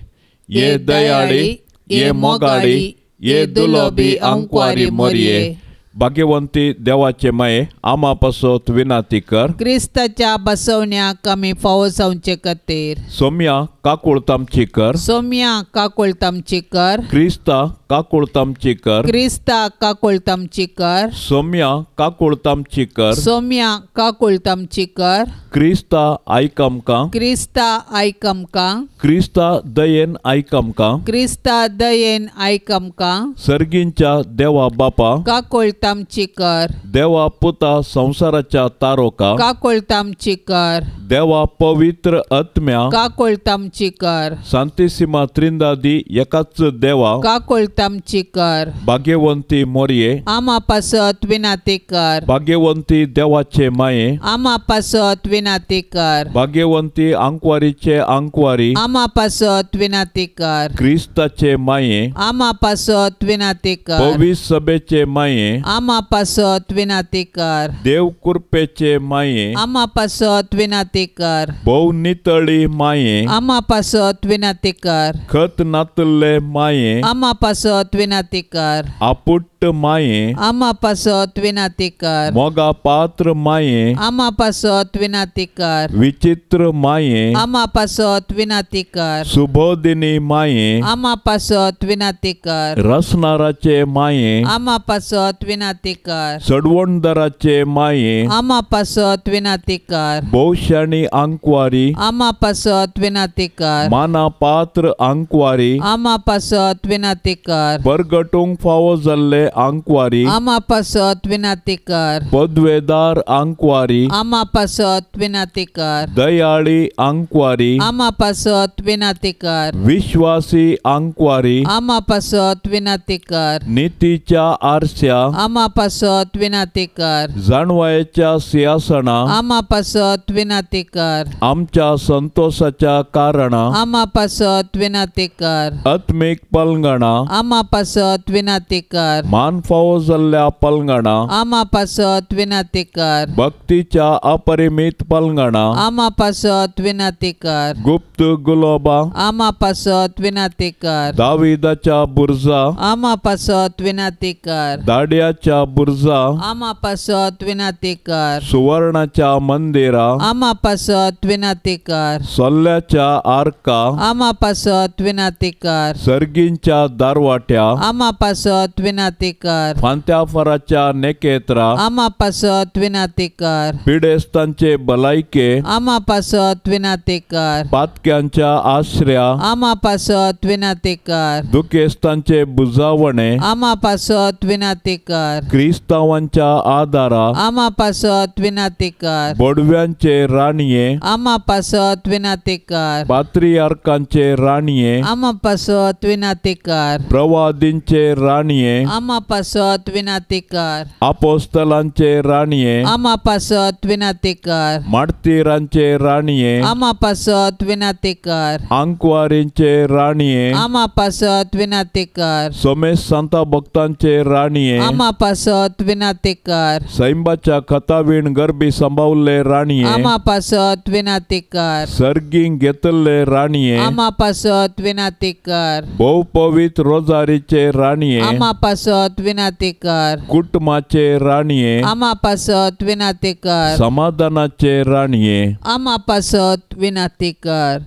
ये दयाळी, ये मोगाळी, ये दुलोबी आंकवारी मोरये, भाग्यवंती देवाचे माये, आमा पासत विनाती कर. क्रिस्ताच्या बसवण्याक आमी फावो जावचे खातीर. सोम्या काकुळत आमची कर. सोम्या काकुळत आमची कर. क्रिस्ता काकुळत आमची कर. क्रिस्ता काकुळत आमची कर. सोम्या काकुळत आमची कर. सोम्या काकुळत आमची कर. क्रिस्ता आयक आमकां. क्रिस्ता आयक आमकां. क्रिस्ता दयेन आयक आमकां. क्रिस्ता दयेन आयक आमकां. सर्गींच्या देवा बापा, काकुळत आमची कर. देवा पुता संवसाराच्या तारोका, काकुळत आमची कर. देवा पवित्र आत्म्या, काकुळत आमची कर. सांतिसिमा त्रिंदादी एकाच देवा, काकुळत आमची कर. भाग्यवंती मोरये, आमा पासत विनाती कर. भाग्यवंती देवाचे माये, आमा पासत विनाती कर. भाग्यवंती आंकवारीचे आंकवारी, आमा पासत विनाती कर. क्रिस्ताचे माये, आमा पासत विनाती कर. पवित्र सभेचे माये, आमा पासत विनाती कर. देव कृपेचे माये, आमा पासत विनाती कर. भोव नितळी माये, आमा पासत विनाती कर. खत नातल्ले माये, आमा पासत विनाती कर. आपुट्ट माये, आमा पासत विनाती कर. मोगा पात्र माये, आमा पासत विनाती कर. विचित्र माये, आमा पासत विनाती कर. सुबोधिनी माये, आमा पासत विनाती कर. रसनाराचे माये, आमा पासत विनाती कर. सडवणदाराचे माये, आमा पासत विनाती कर. भोवशाणी आंकवारी, आमा पासत विनाती कर. माना पात्र आंकवारी, आमा पासत विनाती कर. परगटूंक फावो जाल्ले आंकवारी, आमा पासत विनाती कर. पदवेदार आंकवारी, आमा पासत विनाती कर. दयाळी आंकवारी, आमा पासत विनाती कर. विश्वासी आंकवारी, आमा पासत विनाती कर. नितीच्या आरस्या, आमा पासत विनाती कर. जाणवायेच्या सिंहासना, आमा पासत विनाती कर. आमच्या संतोषाच्या कारणा, आमा पासत विनाती कर. आत्मीक पलंगणा, आमा पासत विनाती कर. मान फावो जाल्ल्या पलंगणा, आमा पासत विनाती कर. भक्तीच्या अपरिमित पलंगणा, आमा पासत विनाती कर. गुप्त गुलोबा, आमा पासत विनाती कर. दाविदाच्या बुर्जा, आमा पासत विनाती कर. दाड्याच्या बुर्जा, आमा पासत विनाती कर. सुवर्णाच्या मंदिरा, आमा पासत विनाती कर. सोल्ल्याच्या आर्का, आमा पासत विनाती कर. सर्गींच्या दारवाट्या, आमा पासत विनाती कर. फांत्याफराच्या नेकेत्रा, आमा पासत विनाती कर. पिडेस्तांचे भलायके, आमा पासत विनाती कर. पातक्यांच्या आश्र्या, आमा पासत विनाती कर. दुखेस्तांचे बुजावणे, आमा पासत विनाती कर. क्रिस्तावांच्या आदारा, आमा पासत विनाती कर. बोडव्यांचे राणये, आमा पासत विनाती कर. पात्रियार्कांचे राणये, आमा पासत विनाती कर. प्रवादींचे राणये, आमा पासत विनाती कर. आपोस्तलांचे राणये, आमा पासत विनाती कर. मार्तीरांचे राणये, आमा पासत विनाती कर. आंकवारींचे राणये, आमा पासत विनाती कर. सोमेश सांता भक्तांचे राणये, आमा पासत विनाती कर. सैंबाच्या खतावीण गर्भी सांबावल्ले राणये, आमा पासत विनाती कर. सर्गींक घेतल्ले राणये, आमा पासत विनाती कर. भोव पवित्र रोजारीचे राणये, आमा पासत विनाती कर. कुटुंबाचे राणये, आमा पासत विनाती कर. समाधानाचे राणये, आमा पासत विनाती कर.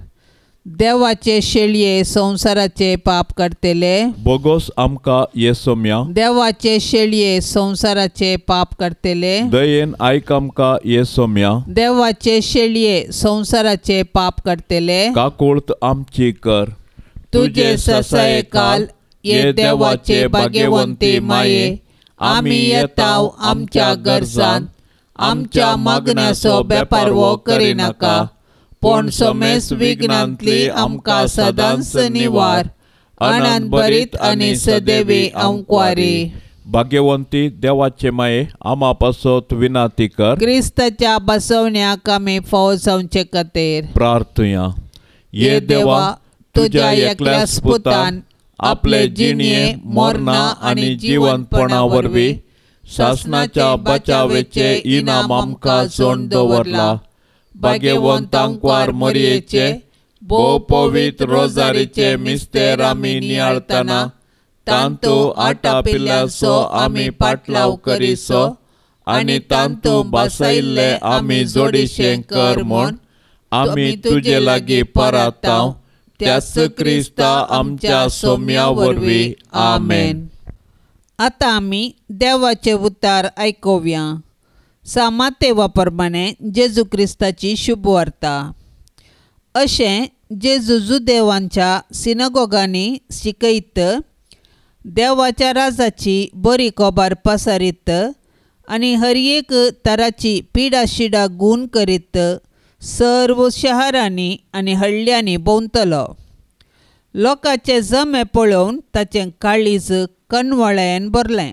देवाचे शेळये संवसाराचे पाप करतले, बोगोस आमकां येसोम्या. देवाचे शेळये संवसाराचे पाप करतले, दयेन आयक आमकां येसोम्या. देवाचे शेळये संवसाराचे पाप करतले, काकुळत आमची कर. तुजे ससायकाल ये देवाचे भाग्यवंती माये, आमी येताव आमच्या गरजान, आमच्या मागण्याचो बेपारवो करिनाका, पूण समेस विघ्नांतली आमकां सदांच निवार. आनंद भरीत आनी सदैवी आमक्वारी. भाग्यवंती देवाचे माये, आमा पासत विनाती कर. क्रिस्ताच्या बसवण्याक आमी फावो जावचे खातीर प्रार्थुया. ये देवा, तुज्या एकल्याच पुतान आपले जिणये मरणा आनी जिवंतपणा वरवीं सासणाच्या बचावेचे इनाम आमकां जोड दवरला. भाग्यवंत आंकवार मरयेचे भोव पवित्र रोजारीचे मिस्तेर आमी नियाळतना तांतू आटापिल्ल्याचो आमी पाटलाव करीसो आनी तांतू बसयल्ले आमी जोडीशें कर म्हूण आमी तुजे लागीं परातांव त्याच क्रिस्ता आमच्या सोम्या वरवीं. आमेन. आतां आमी देवाचे उतार आयकुया. सामातेवा प्रमाणे जेजू क्रिस्ताची शुभवार्ता. अशें जेजू जुदेवांच्या सिनागोगांनी शिकयत देवाच्या राजाची बरी खबर पसारीत आनी हर एक तराची पिडाशिडा गूण करीत सर्व शहरांनी आनी हळ्यांनी भोंवतलो. लोकांचे जमे पळोवन ताचें काळीज कनवळ्यान भरलें,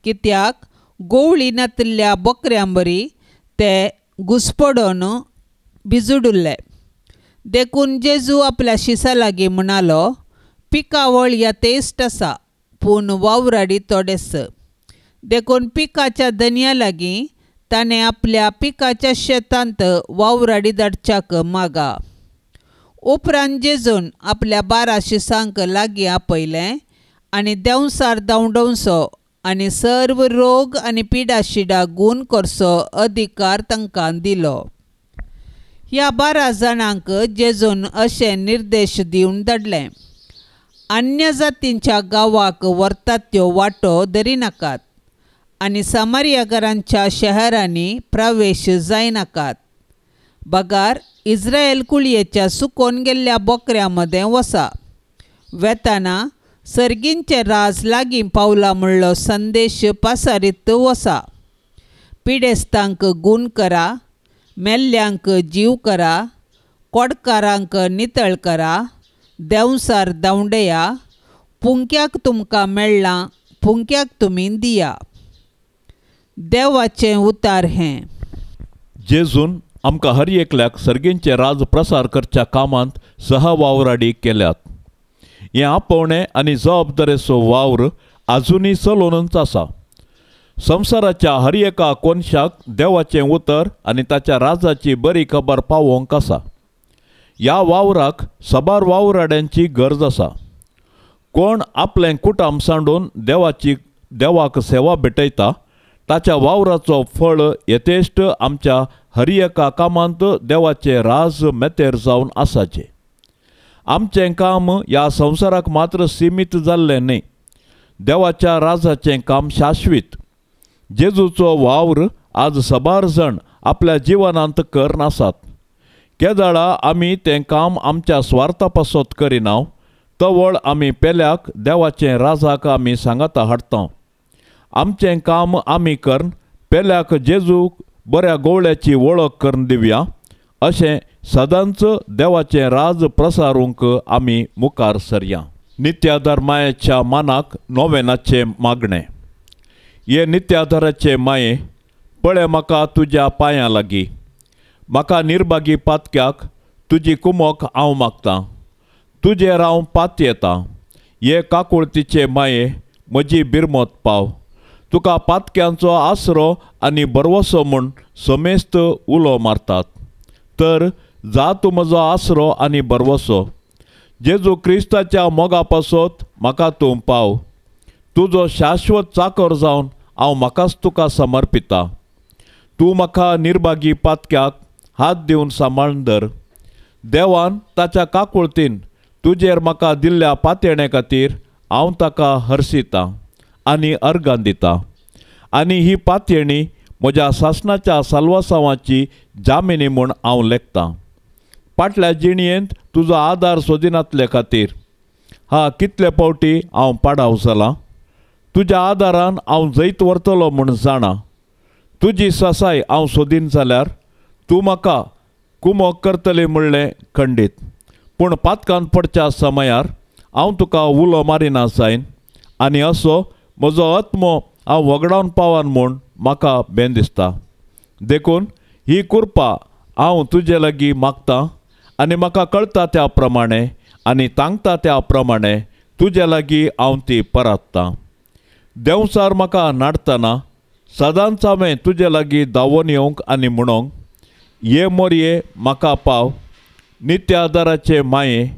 कित्याक गोवळी नातिल्ल्या बकऱ्यां बरी ते घुसपडोन भिजुडुल्ले. देखून जेजू आपल्या शिसा लागीं म्हणालो, पिकावळ यथेश्ट आसा पूण वावराडी थोडेच. देखून पिकाच्या धनया लागीं ताणें आपल्या पिकाच्या शेतांत वावराडी धाडच्याक मागा. उपरांत जेजून आपल्या 12 शिसांक लागीं आपयलें आनी देंवसार धांवडोवचो आनी सर्व रोग आनी पिडाशिडा गूण करचो अधिकार तांकां दिलो. ह्या 12 जाणांक जेजून अशे निर्देश दिवन धाडले, अन्य जातींच्या गांवाक व्हरतात त्यो वाटो धरिनाकात आनी सामारियाकारांच्या शहरांनी प्रवेश जायनाकात, बगार इस्रायल कुळयेच्या सुकोन गेल्ल्या बोकऱ्यां मदें वसा. वेताना सर्गींचें राज लागीं पावला म्हणलो संदेश पासारीत वसा. पिडेस्तांक गूण करा, मेल्ल्यांक जीव करा, कोडकारांक नितळ करा, देंवसार धांवडया, पुंक्याक तुमकां मेळ्ळां पुंक्याक तुमी दिया. देवाचें उतार हें. जेजून आमकां हर एकल्याक सर्गींचें राज प्रसार करच्या कामांत सहवावराडी केल्यात. हें आपोवणें आनी जबाबदारेचो वावर आजुनूय चलोवनच आसा. संवसाराच्या हर एका कोनशाक देवाचें उतर आनी ताच्या राजाची बरी खबर पावोवंक आसा. ह्या वावराक साबार वावराड्यांची गरज आसा. कोण आपलें कुटाम सांडून देवाक सेवा भेटयता ताच्या वावराचो फळ यथेश्ट आमच्या हर एका कामांत देवाचें राज मेतेर जावन आसाचें. आमचें काम ह्या संवसाराक मात्र सिमीत जाल्लें न्हय. देवाच्या राजाचें काम शाश्वीत. जेजूचो वावर आज साबार जाण आपल्या जिवनांत करून आसात. केदळा आमी तें काम आमच्या स्वार्था पासत करिना, तवळ आमी पेल्याक देवाचें राजाक आमी सांगाता हाडटा. आमचें काम आमी करून पेल्याक जेजूक बऱ्या गोवळ्याची वळख करून दिवया अशें सदांच देवाचें राज प्रसारूंक आमी मुखार सरया. नित्याधार मायेच्या मानाक नोवेनाचें मागणें. हे नित्याधाराचे माये, पळय म्हाका तुज्या पांयां लागीं, म्हाका निर्भागी पातक्याक तुजी कुमोक हांव मागतां, तुजेर हांव पातयेतां. हे काकुळतीचे माये, म्हजी बिरमत पाव, तुका पातक्यांचो आसरो आनी भरवसो म्हूण समेस्त उलो मारतात, तर जा तूं म्हजो आसरो आनी भरवसो. जेजू क्रिस्ताच्या मोगा पासत म्हाका तूं पाव, तुजो शाश्वत चाकर जावन हांव म्हाकाच तुका समर्पिता. तूं म्हाका निर्भागी पातक्याक हात दिवन सांबाळून धर. देवान ताच्या काकुळतीन तुजेर म्हाका दिल्ल्या पातयेणे खातीर हांव ताका हर्शितां आनी अर्गां दितां आनी ही पातयेणी म्हज्या सासणाच्या साल्वासांवाची जामिनी म्हूण हांव लेखतां. फाटल्या जिणयेंत तुजो आदार सोदिनातले खातीर हा कितले फावटी हांव पाडाव जालां. तुज्या आदारान हांव जैत व्हरतलो म्हूण जाणा. तुजी सासाय हांव सोदीन जाल्यार तूं म्हाका कुमोक करतली म्हणलें खंडीत, पूण पातकान पडच्या समयार हांव तुका उलो मारिना जायन आनी असो म्हजो आत्मो हांव वगडावन पावन म्हूण म्हाका बेन दिसता. देखून ही कृपा हांव तुजे लागीं मागतां आनी म्हाका कळटा त्या प्रमाणे आनी तांकता त्या प्रमाणे तुजे लागीं हांव ती परात्तां. देंवसार म्हाका नाडतना सदांच हांवें तुजे लागीं धांवून येवंक आनी म्हणोंक, ये मोरये म्हाका पाव. नित्य आदाराचे माये,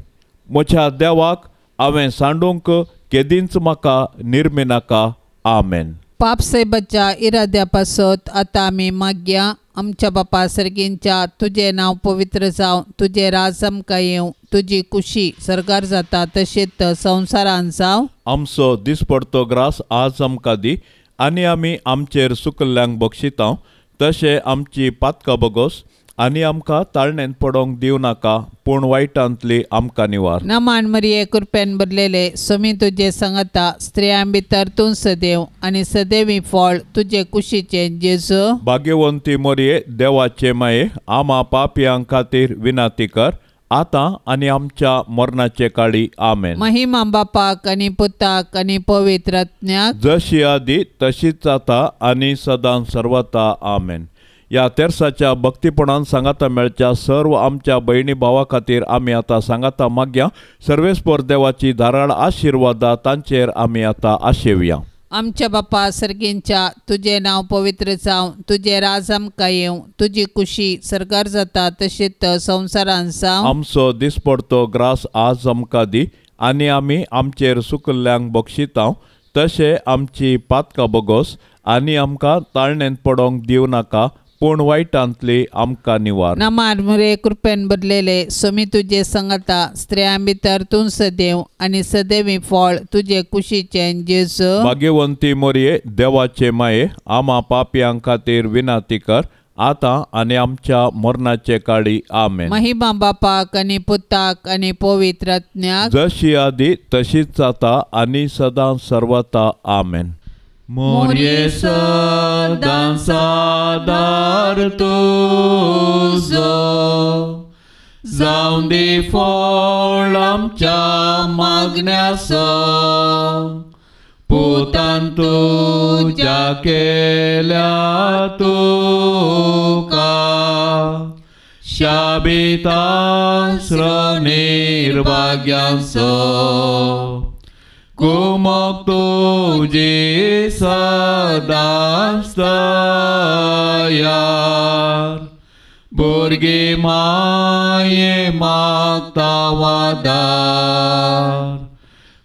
म्हज्या देवाक हांवें सांडूंक केदींच म्हाका निर्मिनाका. आमेन. पाप सायबाच्या इराद्या पासत आतां आमी मागया. आमच्या बापा सर्गींच्या, तुजें नांव पवित्र जावं, तुजें राज आमकां येवं, तुजी कुशी सर्गार जाता तशेंच संवसारान जावं. आमचो दिसपडतो ग्रास आज आमकां दी आनी आमी आमचेर सुकल्ल्यांक बक्षितांव तशें आमची पातकां बगोस आनी आमकां ताळणेंत पडोंक दिवं नाका, पूण वायटांतली आमकां निवार. नमान मरिये, कृपेन भरलेले, स्वामी तुजे सांगता, स्त्रियां भितर तूं सदैव आनी सदैवी फळ तुजे कुशीचें जेजू. भाग्यवंती मरिये, देवाचे माये, आमा पापयां खातीर विनाती कर, आतां आनी आमच्या मरणाचे काळी. आमेन. महिमा बापाक आनी पुताक आनी पवित्र आत्म्याक, जशी आदी तशीच आतां आनी सदां सर्वता. आमेन. ह्या तेर्साच्या भक्तीपणान सांगाता मेळच्या सर्व आमच्या भयणी भावा खातीर आमी आतां सांगाता मागया. सर्वेस्पर देवाची धाराळ आशिर्वादा तांचेर आमी आतां आशेवया. आमच्या बापा सर्गींच्या, तुजें नांव पवित्र जावं, तुजें राज आमकां येवं, तुजी कुशी सर्गार जाता तशेंच संवसारान जावं. आमचो दिसपडतो ग्रास आज आमकां दी आनी आमी आमचेर सुकल्ल्यांक बक्षितांव तशें आमची पातकां बगोस आनी आमकां ताळणेंत पडोंक दिवं नाका, पूण वायटांतली आमकां निवार. नमान मुरे, कृपेन भरलेले, स्वामी तुजे सांगता, स्त्रियां भितर तूं सदैव आनी सदैवी फळ तुजे कुशीचें जेजू. भाग्यवंती मोरये, देवाचे माये, आमा पापयां खातीर विनाती कर, आतां आनी आमच्या मरणाचे काळी. आमेन. महिमा बापाक आनी पुताक आनी पवित्र आत्म्याक, जशी आदी तशीच आतां आनी सदां सर्वता. आमेन. मोरये सदां सादार तुजो, जावं दी फळ आमच्या मागण्याचो, पुतान तुज्या केल्या तुका, शाबितास्र निर्भाग्यांचो, कुमक तुजी सदांच तयार, भुरगीं माये मागता वादार,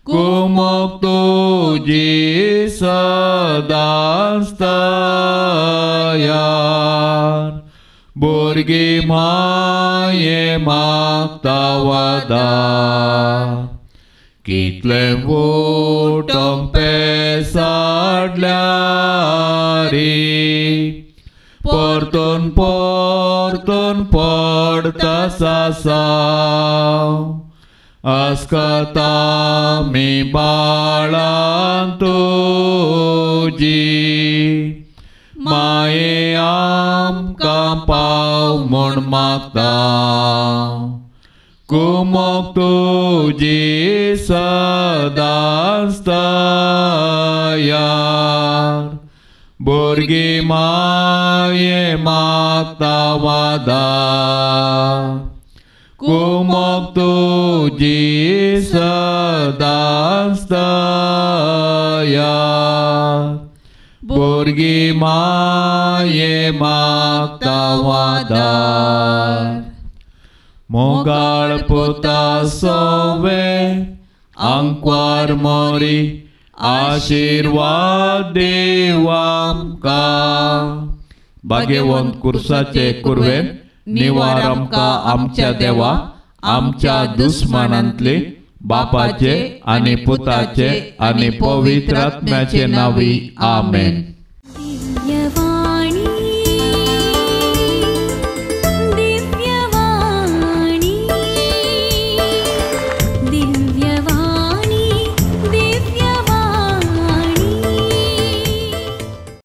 कुमक तुजी सदांच तयार, भुरगीं माये मागता वादार. कितलें वोटोंक पेसाडल्यारी, परतून परतून पडटा सासांव, आस्कता आमी बाळां तुजी, माये आमकां पाव म्हूण मागता, कुमक तुजी सदांच तयार, भुरगीं माये मागता वादार, कुमक तुजी सदांच तयार, भुरगीं माये मागता वादार. मोगाळ पुता सोवे आंकवार मोरी, आशिर्वाद देव आमकां. भाग्यवंत कुर्साचे कुर्वेन निवार आमकां आमच्या देवा, आमच्या दुस्मानांतले, बापाचे आनी पुताचे आनी पवित्र आत्म्याचे नांवी. आमेन.